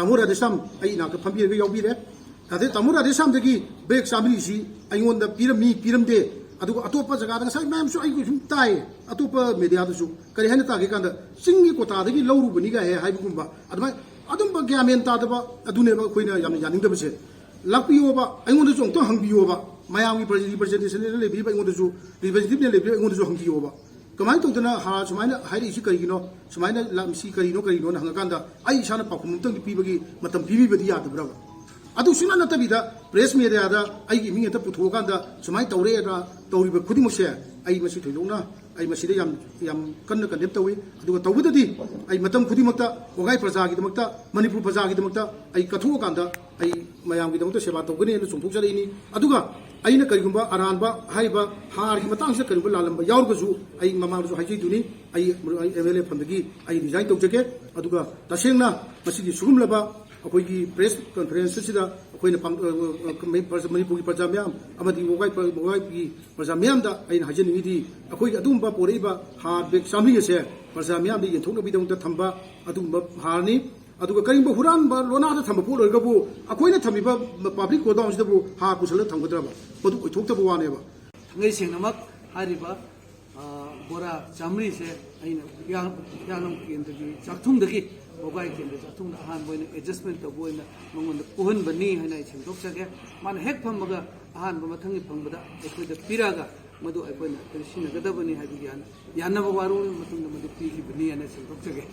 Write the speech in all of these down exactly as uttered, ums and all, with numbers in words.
ꯇꯥꯃꯣ ꯔꯥꯙꯦꯁ꯭ꯌꯥꯝ ꯑꯩ ꯏꯅꯥꯛꯇ ꯐꯝꯕꯤꯔꯒ ꯌꯥꯎꯕꯤꯔꯦ꯫ ꯑꯗꯩ ꯇꯥꯃꯣ ꯔꯥꯙꯦꯁ꯭ꯌꯥꯝꯗꯒꯤ ꯕꯦꯒ ꯆꯥꯝꯃꯔꯤꯁꯤ ꯑꯩꯉꯣꯟꯗ ꯄꯤꯔꯝꯃꯤ, ꯄꯤꯔꯝꯗꯦ, ꯑꯗꯨꯒ ꯑꯇꯣꯞꯄ ꯖꯒꯥꯗ ꯉꯁꯥꯏ ꯃꯌꯥꯝꯁꯨ ꯑꯩ ꯁꯨꯝ ꯇꯥꯏ, ꯑꯇꯣꯞꯄ ꯃꯦꯗꯤꯌꯥꯗꯁꯨ ꯀꯔꯤ ꯍꯥꯏꯅ ꯇꯥꯒꯦ ꯀꯥꯟꯗ ꯆꯤꯡꯒꯤ ꯀꯣꯇꯥꯗꯒꯤ ꯂꯧꯔꯨꯕꯅꯤꯒ ꯍꯦꯛ ꯍꯥꯏꯕꯒꯨꯝꯕ, ꯑꯗꯨꯃꯥꯏꯅ ꯑꯗꯨꯝꯕ ꯒ꯭ꯌꯥꯟ ꯃꯦꯟ ꯇꯥꯗꯕ ꯑꯗꯨꯅꯦꯕ ꯑꯩꯈꯣꯏꯅ ꯌꯥꯝꯅ ꯌꯥꯅꯤꯡꯗꯕꯁꯦ꯫ ꯂꯥꯛꯄꯤꯌꯣꯕ, ꯑꯩꯉꯣꯟꯗꯁꯨ ꯑꯃꯨꯛꯇꯪ ꯍꯪꯕꯤꯌꯣꯕ, ꯃꯌꯥꯝꯒꯤ ꯔꯤꯄ꯭ꯔꯖꯦꯟꯇꯦꯁꯟꯅ ꯂꯩꯕꯤꯔꯤꯕ ꯑꯩꯉꯣꯟꯗꯁꯨ, ꯔꯤꯄ꯭ꯔꯖꯦꯟꯇꯦꯇꯤꯚꯅ ꯂꯩꯕꯤꯔꯤꯕ ꯑꯩꯉꯣꯟꯗꯁꯨ ꯍꯪꯕꯤꯌꯣꯕ꯫ ꯀꯃꯥꯏꯅ ꯇꯧꯗꯅ ꯍꯥꯔ ꯁꯨꯃꯥꯏꯅ ꯍꯥꯏꯔꯛꯏꯁꯤ ꯀꯔꯤꯒꯤꯅꯣ, ꯁꯨꯃꯥꯏꯅ ꯂꯥꯛ-, ꯁꯤ ꯀꯔꯤꯅꯣ, ꯀꯔꯤꯅꯣꯅ ꯍꯪꯉꯀꯥꯟꯗ ꯑꯩ ꯏꯁꯥꯅ ꯄꯥꯎꯈꯨꯝ ꯑꯃꯇꯪꯗꯤ ꯄꯤꯕꯒꯤ ꯃꯇꯝ ꯄꯤꯕꯤꯕꯗꯤ ꯌꯥꯗꯕ꯭ꯔꯕ? ꯑꯗꯨ ꯁꯨꯡꯅ ꯅꯠꯇꯕꯤꯗ ꯄ꯭ꯔꯦꯁ ꯃꯦꯗꯤꯌꯥꯗ ꯑꯩꯒꯤ ꯃꯤꯡ ꯍꯦꯛꯇ ꯄꯨꯊꯣꯛꯑꯀꯥꯟꯗ ꯁꯨꯃꯥꯏꯅ ꯇꯧꯔꯦꯅ ꯇꯧꯔꯤꯕ ꯈꯨꯗꯤꯡꯃꯛꯁꯦ ꯑꯩ ꯃꯁꯤ ꯊꯣꯏꯗꯣꯛꯅ, ꯑꯩ ꯃꯁꯤꯗ ꯌꯥꯝ, ꯌꯥꯝ ꯀꯟꯅ ꯀꯟꯗꯦꯝ ꯇꯧꯏ꯫ ꯑꯗꯨꯒ ꯇꯧꯕꯗꯗꯤ ꯑꯩ ꯃꯇꯝ ꯈꯨꯗꯤꯡꯃꯛꯇ ꯋꯥꯒꯥꯏ ꯄ꯭ꯔꯖꯥꯒꯤꯗꯃꯛꯇ, ꯃꯅꯤꯄꯨꯔ ꯄ꯭ꯔꯖꯥꯒꯤꯗꯃꯛꯇ ꯑꯩ ꯀꯠꯊꯣꯛꯑꯀꯥꯟꯗ ꯑꯩ ꯃꯌꯥꯝꯒꯤꯗꯃꯛꯇ ꯁꯦꯕꯥ ꯇꯧꯒꯅꯤ ꯍꯥꯏꯅ ꯆꯣꯡꯊꯣꯛꯆꯔꯛꯏꯅꯤ꯫ ꯑꯗꯨꯒ ꯑꯩꯅ ꯀꯔꯤꯒꯨꯝꯕ ꯑꯔꯥꯟꯕ ꯍꯥꯏꯔꯤꯕ ꯍꯥꯔꯒꯤ ꯃꯇꯥꯡꯁꯤꯗ ꯀꯔꯤꯒꯨꯝꯕ ꯂꯥꯜꯂꯝꯕ ꯌꯥꯎꯔꯒꯁꯨ ꯑꯩ ꯃꯃꯥꯡꯗꯁꯨ ꯍꯥꯏꯖꯩꯗꯨꯅꯤ, ꯑꯩ, ꯑꯩ ꯑꯦꯝ ꯑꯦꯜ ꯑꯦ ꯐꯝꯗꯒꯤ ꯑꯩ ꯔꯤꯖꯥꯏꯟ ꯇꯧꯖꯒꯦ꯫ ꯑꯗꯨꯒ ꯇꯁꯦꯡꯅ ꯃꯁꯤꯒꯤ ꯁꯤꯒꯨꯝꯂꯕ ꯑꯩꯈꯣꯏꯒꯤ ꯄ꯭ꯔꯦꯁ ꯀꯟꯐꯔꯦꯟꯁ ꯑꯁꯤꯗ ꯑꯩꯈꯣꯏꯅ ꯄꯥꯡ-, ꯑ, ꯑ, ꯃꯅꯤꯄꯨꯔꯒꯤ ꯄ꯭ꯔꯖꯥ ꯃꯌꯥꯝ ꯑꯃꯗꯤ ꯋꯥꯒꯥꯏ-, ꯋꯥꯒꯥꯏꯒꯤ ꯄ꯭ꯔꯖꯥ ꯃꯌꯥꯝꯗ ꯑꯩꯅ ꯍꯥꯏꯖꯅꯤꯡꯉꯤꯗꯤ, ꯑꯩꯈꯣꯏꯒꯤ ꯑꯗꯨꯒꯨꯝꯕ ꯄꯣꯔꯛꯏꯕ ꯍꯥꯔ ꯕꯦꯒ ꯆꯥꯝꯃꯔꯤ ꯑꯁꯦ ꯄ꯭ꯔꯖꯥ ꯃꯤꯌꯥꯝꯗ ꯌꯦꯟꯊꯣꯛꯅꯕꯒꯤꯗꯃꯛꯇ ꯊꯝꯕ ꯑꯗꯨꯒꯨꯝꯕ ꯍꯥꯔꯅꯤ꯫ ꯑꯗꯨꯒ ꯀꯔꯤꯒꯨꯝꯕ ꯍꯨꯔꯥꯟꯕ ꯂꯣꯅꯥꯗ ꯊꯝꯕ ꯄꯣꯠ ꯑꯣꯏꯔꯒꯕꯨ ꯑꯩꯈꯣꯏꯅ ꯊꯝꯃꯤꯕ ꯄꯕ꯭ꯂꯤꯛ ꯒꯣꯗꯥꯎꯟꯁꯤꯗꯕꯨ ꯍꯥꯔ ꯄꯨꯁꯜꯂꯒ ꯊꯝꯒꯗ꯭ꯔꯕ? ꯃꯗꯨ ꯑꯣꯏꯊꯣꯛꯇꯕ ꯋꯥꯅꯦꯕ꯫ ꯊꯥꯡꯒꯩ ꯁꯦꯡꯅꯃꯛ ꯍꯥꯏꯔꯤꯕ, ꯑ, ꯕꯣꯔꯥ ꯆꯥꯝꯃꯔꯤꯁꯦ ꯑꯩꯅ ꯍꯤꯌꯥꯡ-, ꯍꯤꯌꯥꯡꯂꯝ ꯀꯦꯟꯗ꯭ꯔꯒꯤ ꯆꯥꯛꯊꯨꯡꯗꯒꯤ, ꯋꯥꯒꯥꯏ ꯀꯦꯟꯗ꯭ꯔ ꯆꯥꯛꯊꯨꯡꯗ ꯑꯍꯥꯟꯕ ꯑꯣꯏꯅ ꯑꯦꯗꯖꯁꯃꯦꯟ ꯇꯧꯕ ꯑꯣꯏꯅ ꯃꯉꯣꯟꯗ ꯄꯨꯍꯟꯕꯅꯤ ꯍꯥꯏꯅ ꯑꯩ ꯁꯦꯡꯗꯣꯛꯆꯒꯦ꯫ ꯃꯥꯅ ꯍꯦꯛ ꯐꯝꯕꯒ ꯑꯍꯥꯟꯕ ꯃꯊꯪꯒꯤ ꯐꯪꯕꯗ ꯑꯩꯈꯣꯏꯗ ꯄꯤꯔꯛꯑꯒ ꯃꯗꯨ ꯑꯩꯈꯣꯏꯅ ꯀꯔꯤ ꯁꯤꯖꯤꯟꯅꯒꯗꯕꯅꯤ ꯍꯥꯏꯕꯒꯤ ꯌꯥꯟ-, ꯌꯥꯟꯅꯕ ꯋꯥꯔꯣꯜꯒꯤ ꯃꯇꯨꯡꯗ ꯃꯗꯨ ꯄꯤꯈꯤꯕꯅꯤ ꯍꯥꯏꯅ ꯁꯦꯡꯗꯣꯛꯆꯒꯦ꯫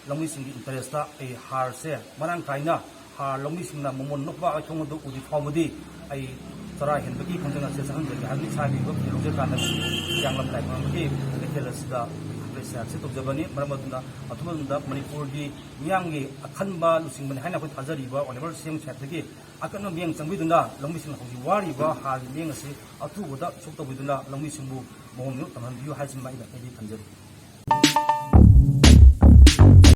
ꯂꯧꯃꯤꯁꯤꯡꯒꯤ ꯏꯟꯇꯔꯦꯁꯇ ꯑꯩ ꯍꯥꯔꯁꯦ ꯃꯔꯥꯡ ꯀꯥꯏꯅ, ꯍꯥꯔ ꯂꯧꯃꯤꯁꯤꯡꯅ ꯃꯃꯣꯟ ꯅꯣꯛꯄ ꯑꯩꯈꯣꯡ ꯑꯗꯨ ꯎꯗ꯭ꯔꯤ ꯐꯥꯎꯕꯗꯤ ꯑꯩ ꯆꯔꯥ ꯍꯦꯟꯕꯒꯤ ꯈꯣꯡꯖꯪ ꯑꯁꯦ ꯆꯪꯍꯟꯖꯒꯦ ꯍꯥꯏꯕꯅꯤ꯫ ꯏꯁꯥꯒꯤ ꯂꯧꯖ ꯀꯥꯟꯗ ꯍꯤꯌꯥꯡꯂꯝ ꯂꯥꯏꯐꯝꯒꯤ ꯀꯩꯊꯦꯜ ꯑꯁꯤꯗ ꯄꯩꯁꯥꯁꯦ ꯇꯧꯖꯕꯅꯤ꯫ ꯃꯔꯝ ꯑꯗꯨꯅ ꯑꯊꯨꯕ ꯃꯇꯝꯗ ꯃꯅꯤꯄꯨꯔꯒꯤ ꯃꯤꯌꯥꯝꯒꯤ ꯑꯈꯟꯕ ꯂꯨꯆꯤꯡꯕꯅꯤ ꯍꯥꯏꯅ ꯑꯩꯈꯣꯏ ꯊꯥꯖꯔꯤꯕ ꯑꯣꯅꯔꯦꯕꯜ ꯁꯤ ꯑꯦꯝ ꯁꯥꯍꯦꯕꯇꯒꯤ ꯑꯀꯟꯕ ꯃꯤꯠꯌꯦꯡ ꯆꯪꯕꯤꯗꯨꯅ ꯂꯧꯃꯤꯁꯤꯡꯅ ꯍꯧꯖꯤꯛ ꯋꯥꯔꯤꯕ ꯍꯥꯔꯒꯤ ꯃꯤꯠꯌꯦꯡ ꯑꯁꯤ ꯑꯊꯨꯕꯗ ꯁꯣꯛ ꯇꯧꯕꯤꯗꯨꯅ ꯂꯧꯃꯤꯁꯤꯡꯕꯨ ꯃꯑꯣꯡ ꯇꯝꯍꯟꯕꯤꯌꯨ ꯍꯥꯏꯁꯤꯃ ꯑꯩꯅ ꯑꯩꯗꯤ ꯊꯝꯖꯔꯤ꯫